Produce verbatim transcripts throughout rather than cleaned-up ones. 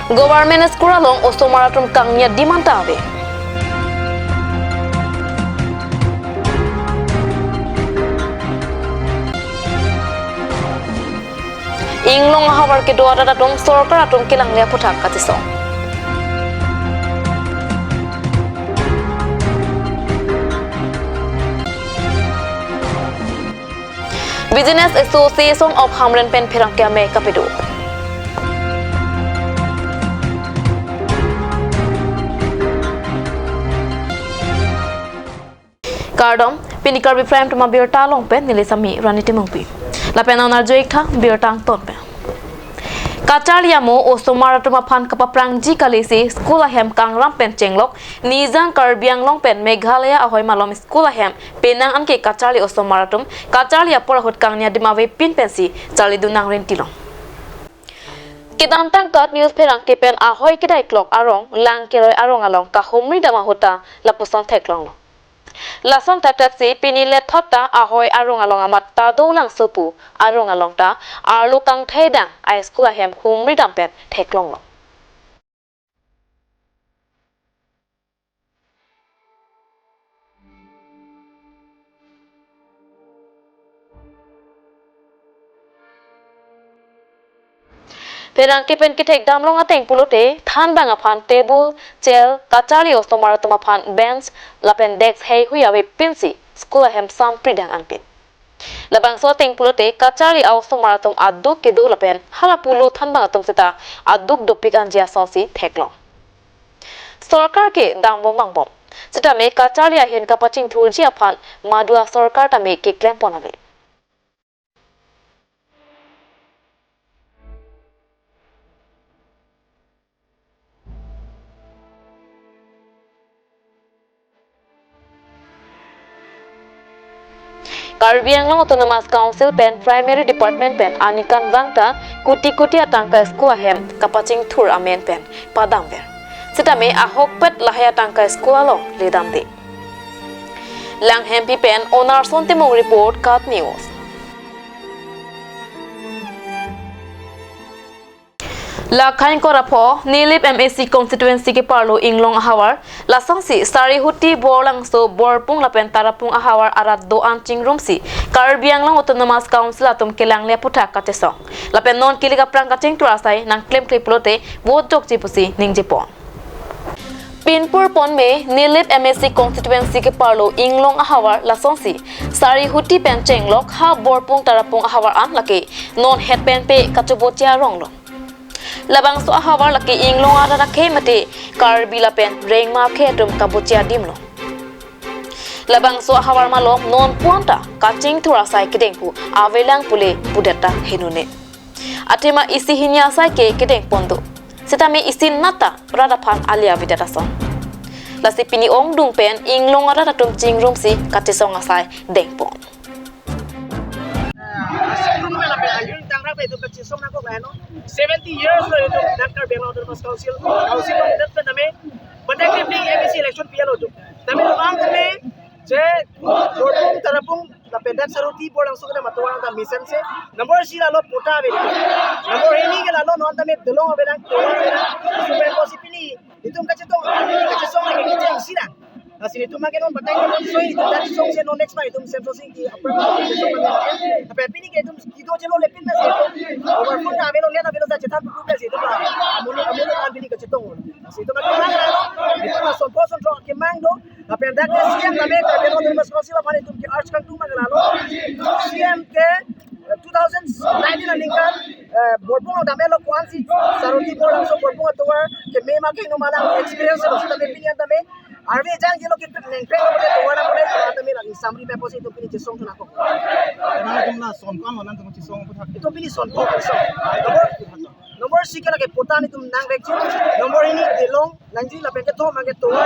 Government school along osomar atum kangni adim anta ave. Inglong ahavar kedo arat atum sorkar atum kelangle aphuthak kachesong. Business Association of Hamren pen pherangke amei kapedo. Kardom, pini Karbi Prime Time abirta along pen neli Sami Rani Timungpi. Lapen non arju-ik tha birta angton pen. Kacharli amo osomar atum aphan kapaprangji kali si school ahem kangram pen chenglok, Nijang Karbi Anglong pen Meghalaya ahoi malom school ahem penang anke kacharli osomar atum kacharli apor ahut kangni adim avepin pensi charlidun nangrintilong. Kedamtang KAT News pherangke pen ahoi kedai klok arong, Langkeroi arong along kahumri dam ahut ta lapuson theklonglo. Lason thakthak si pini lethot ta ahoi arong along amat Tado Langso pu arong along ta arlo kangthai dang a-school ahem humri dam pen theklonglo. Pherangke pen kethek damlong ateng pulote thanbang aphan table, chair, kacharli osomar atum aphan bench lapen desk heihui avepin si school ahem sampri dang anpin. Labangso ateng pulote kacharli a-osomar atum aduk kedo lapen hala pulo thanbang atum seta aduk dopik anji asonsi theklong. Sorkar ke dambom vangbom. Sitame kacharli ahin kapachingthurji aphan madua sorkar tame keklem pon ave. Karbi Anglong Autonomous Council pen Primary Department pen aningkanvang ta kuti kuti atangka school ahem kapachingthur amen pen padamver. Sitame ahokpet lahai atangka school along ledamde. Langhempi pen Onarson Timung report, KAT News. Lakhai ingkoi ra pho Nilip M A C constituency keparlo Inglong ahavar, lasonsi Sarihuti, Borlangso, Borpung lapen Tarapung ahavar arat do-an chingrumsi Karbi Anglong Autonomous Council atum kelangle aphuthak kachesong. Lapen non kilik aphrang kachingthur asai nangklemkle pulote vote jokji pusi ningjepon. Pinpur ponme Nilip M A C constituency keparlo Inglong ahavar, lasonsi Sarihuti pen chenglok ha Borpung Tarapung ahavar an lake non het pen pe kachoboche arong lo. Labangso ahavar lake Inglong arat akhei mate Karbi lapen Rengma akhei atum kaboche adim lo. Labangso ahavar malom non puan ta kachingthur asai kedeng pu avelang pule pudet ta henune. Athema isi hini asai ke kedeng pon do. Sitame isi nat ta rat aphan alia avedet ason. Lasi pini ongdung pen Inglong arat atum chingrumsi kachesong asai dengpon. Seventy years lo itum dak Karbi Anglong Autonomous Council, Council lo itum pen tame, pada kepni M A C election pi-et lo itum. Tame lo-an tame, je Borpung, Tarapung, lapen dak Sarihuti, Borlangso kedam atovar ta mesen se. Number isi lalo patta ave. Number hini ke lalo non tame dolong ave dang, tovar ave dang. Laso pen pusi pini itum kachetong, kachesong lake kecheng si dang. Lasi itum makin non batai itum soi itum dak song se non next ma itum sem so sing di apa apa song lake. Tapi pini ke itum kido chelo lepin na se itum. Over phone ta avelo, net avelo, ta chethan pupu ke se itum la. Amul amul an pini kachetong. Lasi itum makin mang lalo. Itum la sonpo sontro kemang do. Lapen dak ke C M tame Karbi Anglong Autonomous Council aphan itum ke-urge kangtung mang lalo. C M ke, eh, two thousand nineteen aningkan, eh, Borpung lo damlo ko-ansi Sarihuti, Borlangso, Borpung atovar keme ma kehingno ma lang experience lo, sitame pini an tame arve jang jelo ke nengkreng lo ke tovar na pore, tame lagi samri me pusi itum pini chesong thunako. Karena itum la son ko-an lo nangtum chesong aphuthak. Itum pini sonpo kosong. Number isi ke lake patta nelitum nangvekji. Number hini dolong nangji, lapen kethom abangke tovar,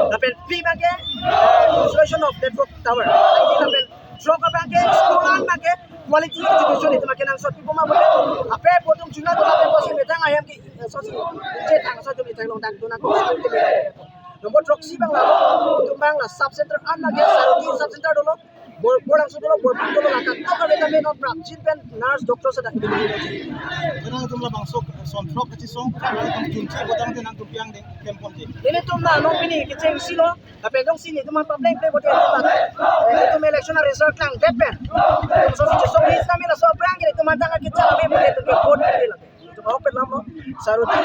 lapen phli abangke, eh, installation of network tower. Nangji lapen throk abangke school an abangke quality education itum abangke nangsot pipo ma pute. Ape pu itum chuna do lapen pusi methang ahem ke, eh, sosi, je thang so itum methang longdang do nangkok school ke. Number throksi abang la, itum abang la sub center an abangke, Sarihuti sub center dolo. Bor-, Borlangso dolo, Borpung dolo, la kangtong kave tame non prapjin pen nurse doctor seta available ave. Nangtum labangso son throk kachesong, nangtum chunche bodang te nangtum pi angdeng klemponji. Nelitum la non pini kechengsi lo, lapen jongsi nelitum aphan papleng ple bote nelitum, eh, nelitum election a-result klangdet pen, nelitum so si chesong ri tame laso aphrang ke nelitum aphan tang kechak ave bote nelitum ke vote pi lage. Nelitum ahok pen lam lo, Saroti,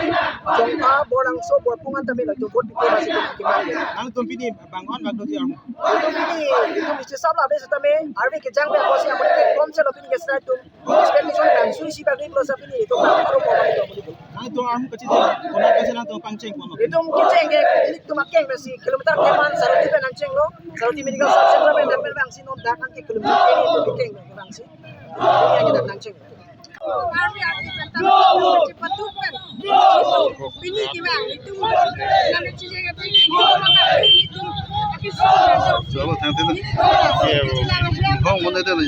Jongpha, Borlangso, Borpung an tame nelitum vote pi ke masih nelitum kemang. Nangtum pini bang-an bang doji armu? Nelitum pini, nelitum isi sab la ave setame, army kejang pen akosi amonit ke komse lo pini ke sera nelitum. Expectation bang sui si bang ri plus pini nelitum bang aro mo bang nelitum. Nangtum armu kachijeng, konat kachijeng nangtum pangcheng kono? Nelitum kecheng ke, nelitum akeng besi kilometer keman Saroti pen nangchenglo, Saroti Medical Sub Center pen dak pen bangsi non dak an ke kilometer ke nelitum kecheng bangsi. Ini yang kita nangcheng. Pini kevang, itum, nana chijeng ati, itum, itum, Chalo, thank you. Bong, bong, dai, dai, dai.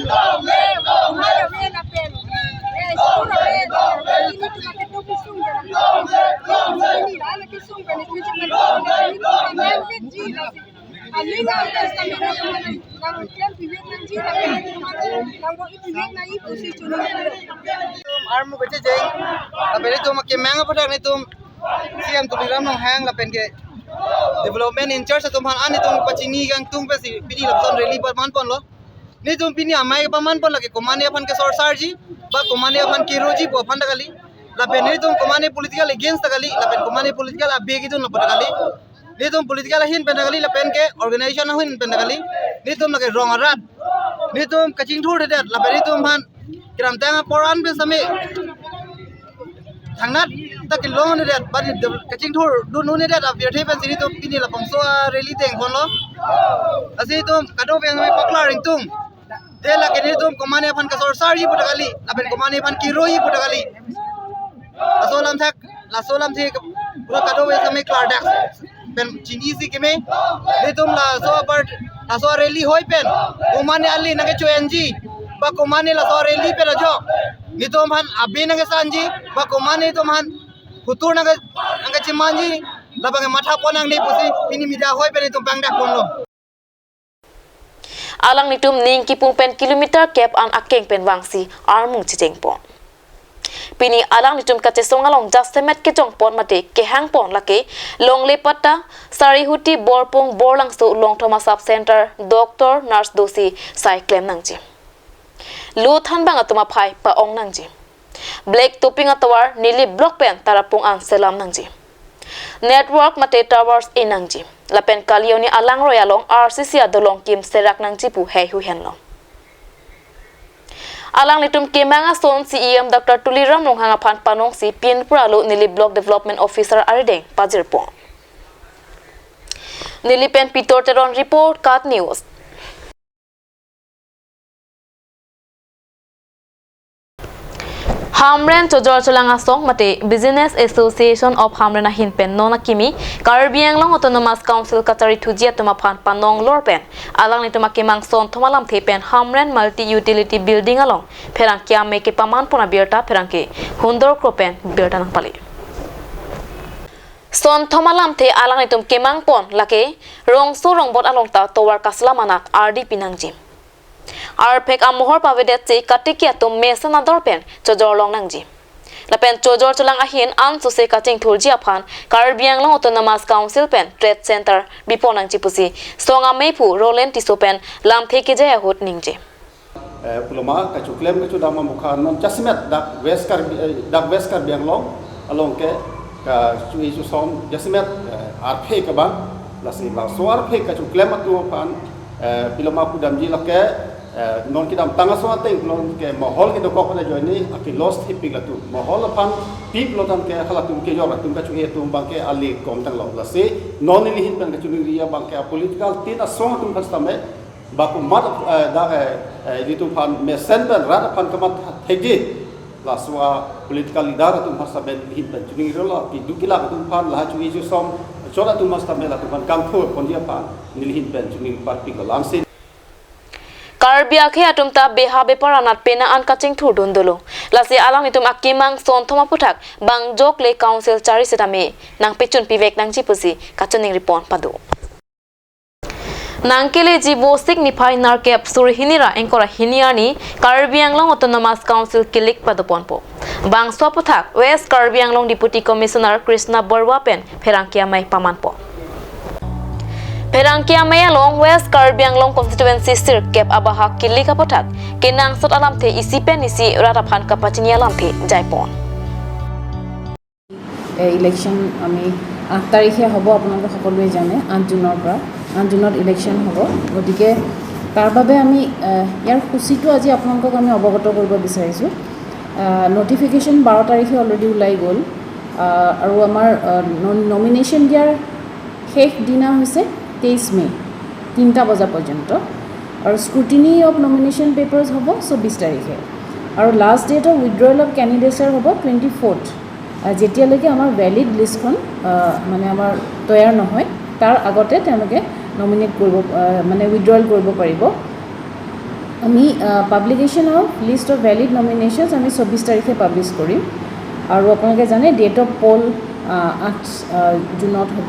Armu kachijeng, lapen itum akemang aphuthak nelitum C M Tuliram Ronghang lapen ke development in charge atum aphan an nelitum pachini kangtung pensi pini lapuson rally paman ponlo. Nelitum pini amei paman pon lake komane aphan kesorsarji, ba komane aphan keroji pu aphan ta kali. Lapen nelitum komane political against ta kali, lapen komane political abe kedun lapu ta kali. Nelitum political ahin pen ta kali, lapen ke organization ahin pen ta kali. Nelitum lake rong arat. Nelitum kachingthurdedet, lapen nelitum aphan kedamtang apor an pen same thangnat ta kelong un-edet, ba nelitum kachingthurdun un-edet apirthe pensi nelitum pini labangso a-rally deng ponlo. Lasi itum kadokave paklar ingtung. De lake nelitum komane aphan kesorsarji pu ta kali, lapen komane aphan keroji pu ta kali. Laso alam thak, laso alamthe pura kadokave same klardak pen chinisi keme. Nelitum laso apar, laso rally hoi pen komane ale nangkecho-enji, ba komane laso rally pen ajok nelitum aphan abe nangkesanji, ba komane nelitum aphan hutur nangke, nangkechemanji, labang matha pon nangne pusi pini media hoi pen nelitum pangdak ponlo. Alanglitum ning kipung pen kilometer kep an akeng pen vangsi armu chijeng pon. Pini alanglitum kachesong along jasemet kejong pon mate kehang pon lake Longlepatta, Sarihuti, Borpung, Borlangso, Longthoma Sub Center, doctor, nurse dosi sai klem nangji. Lo thanbang atum aphai pa-ong nangji. Black topping atovar neli block pen Tarapung an selam nangji. Network mate towers e nangji. Lapen kali-oni alangroi along R C C adolong kim serak nangji pu heihui henlo. Alanglitum kemang ason C E M Doctor Tuliram Ronghang aphan panongsi pinpura lo neli Block Development Officer arideng pajir pon. Neli pen Pitor Teron report, KAT News. Hamren Chojor Cholang Asong mate Business Association of Hamren ahin pen non akimi Karbi Anglong Autonomous Council kachari thuji atum aphan panong lor pen alanglitum akemang sonthom alamthe pen Hamren Multi Utility Building along pherangke amei kepaman pon abirta pherangke Hundor Kro pen birta nangpale. Sonthom alamthe alanglitum kemang pon lake rongso rongbot along ta tovar kaslam anat ardi pi nangji. Arphek amohor pavedetsi katiki atum mesen ador pen chojor long nangji. Lapen chojor cholang ahin ansose kachingthurji aphan Karbi Anglong Autonomous Council pen Trade Center bipon nangji pusi song amei aphu Roland Tisso pen lamthe kejai ahut ningje. Eh, puloma kachoklem kachodam amokha non jasemet dak West Karbi, eh, dak West Karbi Anglong along ke kacho-i chosom jasemet, eh, arphek abang, lasi laso arphek kachoklem atum aphan, eh, puloma pudamji lake, eh, non kedamtang ason ateng non ke mohol kedokok pada ajoine ake loss thepik latum. Mohol aphan pik lo tangte halatum kejor atum kacho-i atum abangke ale kom tanglo. Lasi non neli ahin pen kachiningri abangke a-political tin asong atum aphan sitame ba komat, eh, dak, eh, eh, ilitum aphan mesen pen rat aphan komat thekji. Laso a-political leader atum aphan sitame neli ahin pen chiningrilo, keduk kelak atum aphan, la cho-i chosom chot atum aphan sitame latum aphan kangthur ponji aphan neli ahin pen chiningri parpik lo lamsin. Karbi akhei atum ta beha bepar anat pena an kachingthurdun dolo. Lasi alanglitum akemang sonthom aphuthak bang jokle council chari sitame nangpechun pivek nangji pusi kachiningri pon pado. Nangkeleji Vosik niphai nerkep suri hini ra ingkoi ra hini arni Karbi Anglong Autonomous Council kilik padoponpo. Bangso aputhak West Karbi Anglong Deputy Commissioner Krishna Barua pen pherangke amei pamanpo. Pherangke amei along West Karbi Anglong constituency sirkep abahak kilik aputhak kenangsot alamthe isi pen isi rat aphan kapachini alamthe jaipon. Election আমি আঠ তাৰিখে হ'ব, আপোনালোকে সকলোৱে জানে, আঠ জুনৰ পৰা, আঠ জুনত ইলেকশ্যন হ'ব। গতিকে তাৰ বাবে আমি এ, ইয়াৰ সূচীটো আজি আপোনালোকক আমি অৱগত কৰিব বিচাৰিছোঁ। নটিফিকেশ্যন বাৰ তাৰিখে অলৰেডি ওলাই গ'ল। আহ, আৰু আমাৰ নমিনেশ্যন দিয়াৰ শেষ দিনা হৈছে তেইছ মে, তিনিটা বজা পৰ্যন্ত। আৰু স্ক্ৰুটিনি অফ নমিনেশ্যন পেপাৰ্ছ হ'ব চৌব্বিছ তাৰিখে। আৰু লাষ্ট ডেট অফ উইথড্ৰৱেল অফ কেণ্ডিডেটছৰ হ'ব টুৱেণ্টি ফ'ৰ্থ। যেতিয়ালৈকে আমাৰ ভেলিড লিষ্টখন মানে আমাৰ তৈয়াৰ নহয়, তাৰ আগতে তেওঁলোকে নমিনেট কৰিব, মানে উইথড্ৰৱেল কৰিব পাৰিব। আমি publication of list of valid নমিনেশ্যনছ আমি চৌব্বিছ তাৰিখে পাব্লিছ কৰিম। আৰু আপোনালোকে জানে, ডেট অফ পল আঠ জুনত হ'ব,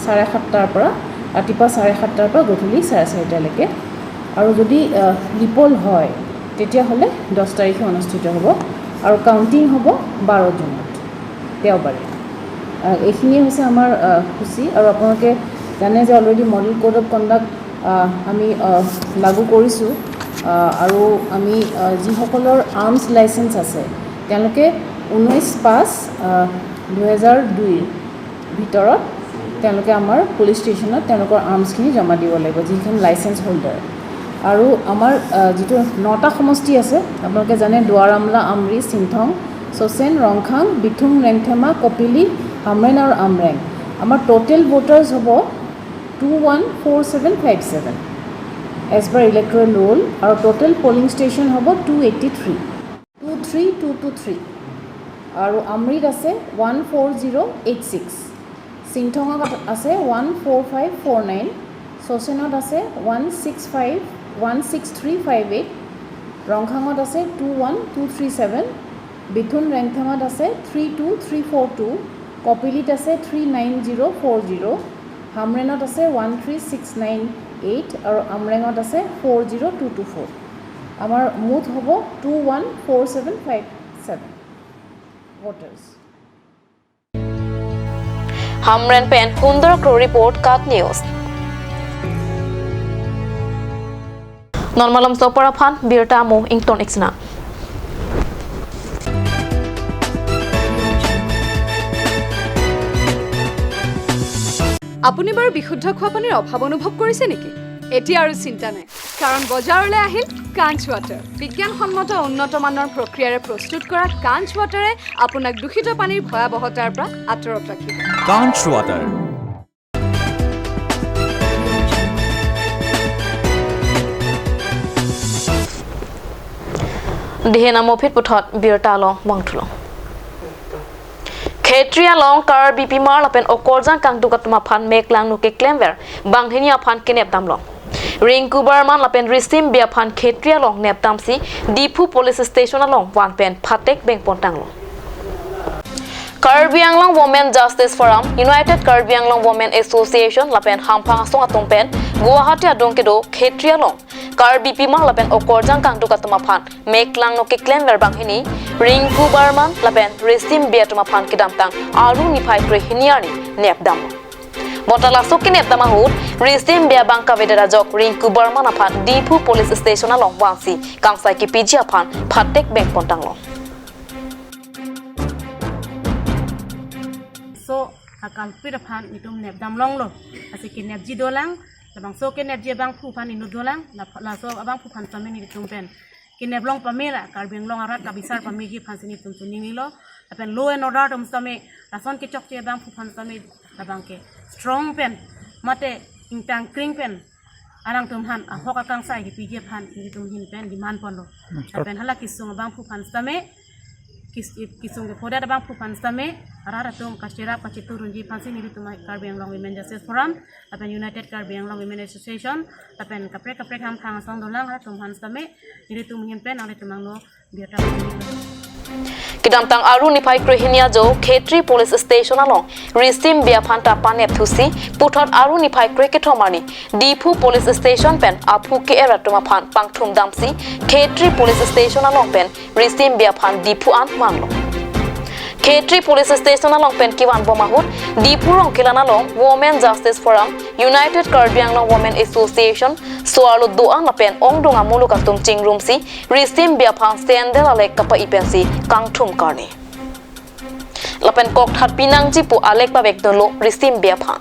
চাৰে সাতটাৰ পৰা, ৰাতিপুৱা চাৰে সাতটাৰ পৰা গধূলি চাৰে চাৰিটালৈকে। আৰু যদি লিপল হয়, তেতিয়াহ'লে দহ তাৰিখে অনুষ্ঠিত হ'ব। আৰু কাউণ্টিং হ'ব বাৰ জুনত, দেওবাৰে। এইখিনিয়ে হৈছে আমাৰ সূচী। আৰু আপোনালোকে জানে যে already model code of conduct আমি লাগু কৰিছোঁ। আৰু আমি যিসকলৰ আৰ্মছ লাইচেন্স আছে, তেওঁলোকে ঊনৈছ পাঁচ দুহেজাৰ দুইৰ ভিতৰত তেওঁলোকে আমাৰ পুলিচ ষ্টেচনত তেওঁলোকৰ আৰ্মছখিনি জমা দিব লাগিব, যিখন লাইচেন্স হোল্ডাৰ। আৰু আমাৰ যিটো নটা সমষ্টি আছে, আপোনালোকে জানে, দুৱাৰ আমলা, আমৰি, চিংথং, চচেন, ৰংখাং, বিথুং, ৰেংথেমা, কপিলি, হামৰেণ আৰু আমৰেং। আমাৰ টোটেল ভোটাৰ্ছ হ'ব two one four seven five seven as per electoral roll. আৰু টোটেল পলিং ষ্টেচন হ'ব two eighty three, two three two two three. আৰু আমৰিত আছে one four zero' eight six, চিংথঙত আছে one four five four nine, চচেনত আছে one six five, one six three five eight, ৰংখাঙত আছে two one two three seven, Bithun ৰেংথেঙত আছে three two three four two, কপিলিত আছে three nine zero' four zero', হামৰেণত আছে one three six nine eight আৰু আমৰেঙত আছে four zero' two two four. আমাৰ মুঠ হ'ব two one four seven five seven voters. Hamren pen Kundra Kro report, KAT News. Non malom sopar aphan birta amo ington iksna. আপুনি বাৰু বিশুদ্ধ খোৱা পানীৰ অভাৱ অনুভৱ কৰিছে নেকি? এতিয়া আৰু চিন্তা নাই, কাৰণ বজাৰলৈ আহিল কাঞ্চ ৱাটাৰ। বিজ্ঞানসন্মত উন্নত মানৰ প্ৰক্ৰিয়াৰে প্ৰস্তুত কৰা কাঞ্চ ৱাটাৰে আপোনাক দূষিত পানীৰ ভয়াৱহতাৰ পৰা আঁতৰত ৰাখিব। Kanch Water. Dihen amo phit puthot birta along bangthulo. Khetri along Karbi pimar lapen okorjang kangduk atum aphan mek langno keklemver banghini aphan kenep damlo. Rinku Barman lapen Risim Bey aphan Khetri along nep damsi Diphu Police Station along van pen phatek bengpon tanglo. Karbi Anglong Women Justice Forum, United Karbi Anglong Women Association lapen hamphang asong atum pen Guwahati adung kedo Khetri along Karbi pimar lapen okorjang kangduk atum aphan mek langno keklemver banghini Rinku Barman lapen Risim Bey atum aphan kedamtang Arni niphai krehini arni nep dam. Bonta laso kenep dam ahut Risim Bey abang kavedet ajok Rinku Barman aphan Diphu Police Station along vansi kangsai kepiji aphan phatek bengpon tanglo. So, akalpit aphan netum nep dam longlo. Lasi kenepji dolang, labangso kenepji abangphu aphan inut dolang, la-, laso abangphu aphan tame netum pen kenep long pame ra, Karbi Anglong arat kabisar pameji aphansi netum chininglo. Lapen law and order atum tame, lason kechokche abangphu aphan tame, labang ke strong pen, mate ingtang kring pen, alangtum aphan ahok akangsai kepiji aphan netum ahin pen demand ponlo. Lapen hala kesung abangphu aphan tame, kes-, kesung kephodet abangphu aphan tame, arat atum kacherap kachetur unji aphansi netum Karbi Anglong Women Justice Forum, lapen United Karbi Anglong Women Association, lapen kaprek kaprek hamphang asong dolang arat atum aphan tame, netum ahin pen nanglitum angno birta. Kedamtang Aru niphai krehini ajo Khetri Police Station along risim bia aphan ta panep thusi puthot Aru niphai kre kethom arni Diphu Police Station pen aphu ke-er atum aphan pangthum damsi Khetri Police Station along pen risim bia aphan Diphu an manlo. Khetri Police Station along pen kevan bom ahut Diphu Rongkhelan along Women Justice Forum, United Karbi Anglong Women Association, so-arlo do-an lapen ongdung amuluk atum chingrumsi risim bia aphan sandal alek kapai pensi kangthum karni. Lapen kokthat pinangji pu alek pavek dunlo risim bia aphan.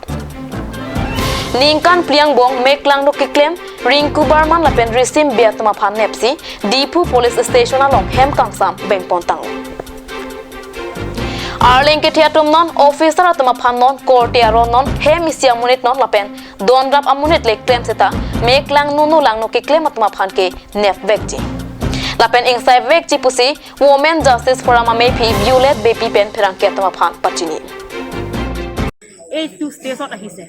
Ningkan phli angbong mek langno keklem Rinku Barman lapen risim bia atum aphan nepsi Diphu Police Station along hem kangsam bengpon tanglo. Arleng kethe atum non officer atum aphan non korte aron non hem isi amonit non lapen donrap amonit le klem seta mek langno no langno keklem atum aphan ke nep vekji. Lapen ingsai vekji pusi Women Justice Forum amephi Violet Beypi pen pherangke atum aphan pachini. এইটো ষ্টেজত আহিছে।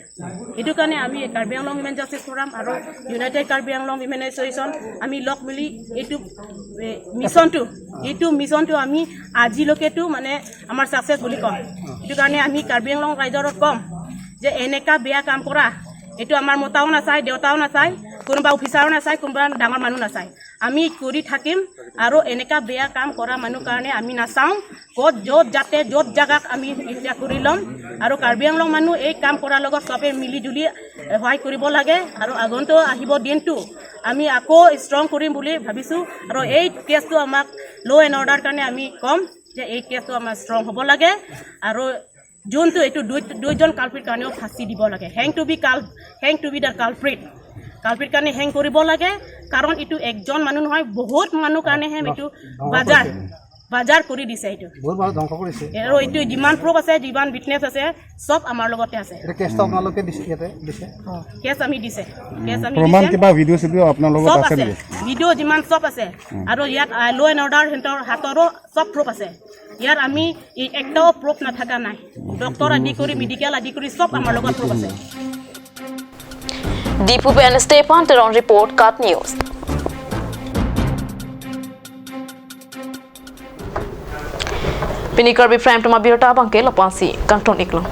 সেইটো কাৰণে আমি কাৰ্বি Anglong women justice forum আৰু ইউনাইটেড Karbi Anglong women association আমি লগ মিলি এইটো এ, মিছনটো এইটো মিছনটো আমি আজিলৈকেতো মানে আমাৰ ছাকচেছ বুলি কওঁ। সেইটো কাৰণে আমি কাৰ্বি আংলং ৰাইজক কম যে এনেকা বেয়া কাম কৰা এইটো আমাৰ মতাও নাচায়, দেউতাও নাচায়, কোনোবা অফিচাৰো নাচায়, কোনোবা ডাঙৰ মানুহ নাচায়। আমি কৰি থাকিম আৰু এনেকা বেয়া কাম কৰা মানুহ কাৰণে আমি নাচাওঁ। ক'ত য'ত যাতে য'ত জাগাক আমি এতিয়া কৰি ল'ম আৰু কাৰ্বি আংলং মানুহ এই কাম কৰাৰ লগত চবে মিলি জুলি সহায় কৰিব লাগে আৰু আগন্তুক আহিব দিনটো আমি আকৌ ষ্ট্ৰং কৰিম বুলি ভাবিছোঁ। আৰু এই কেছটো আমাক ল' এণ্ড অৰ্ডাৰ কাৰণে আমি ক'ম যে এই কেছটো আমাৰ ষ্ট্ৰং হ'ব লাগে আৰু যোনটো এইটো দুই দুইজন কালপ্ৰিট কাৰণেও ফাঁচি দিব লাগে। হেং টু বি কাল hang to be the culprit culprit কাৰণে হেং কৰিব লাগে। কাৰণ এইটো একজন মানুহ নহয়, বহুত মানুহ কাৰণেহে এইটো বাজাৰ বাজাৰ কৰি দিছে এইটো। বহুত মানুহ ধ্বংস কৰিছে। আৰু এইটো যিমান প্ৰুফ আছে, যিমান উইটনেছ আছে, চব আমাৰ লগতে আছে। এতিয়া কেছটো আপোনালোকে দিছে ইয়াতে দিছে। কেছ আমি দিছে, কেছ আমি প্ৰমাণ দিছে। কিবা ভিডিঅ' চিডিঅ' আপোনাৰ লগত চব আছে আছে, নেকি? ভিডিঅ' যিমান চব আছে। আৰু ইয়াত ল' এণ্ড অৰ্ডাৰ সিহঁতৰ হাতৰো চব প্ৰুফ আছে। ইয়াত আমি এই একটাও প্ৰুফ নাথাকা নাই। ডক্টৰ আদি কৰি মেডিকেল আদি কৰি চব আমাৰ লগত প্ৰুফ আছে। Diphu pen Stephan Teron report, KAT News. Pini Karbi Prime Time abirta abangke lapu-ansi kangton iklang.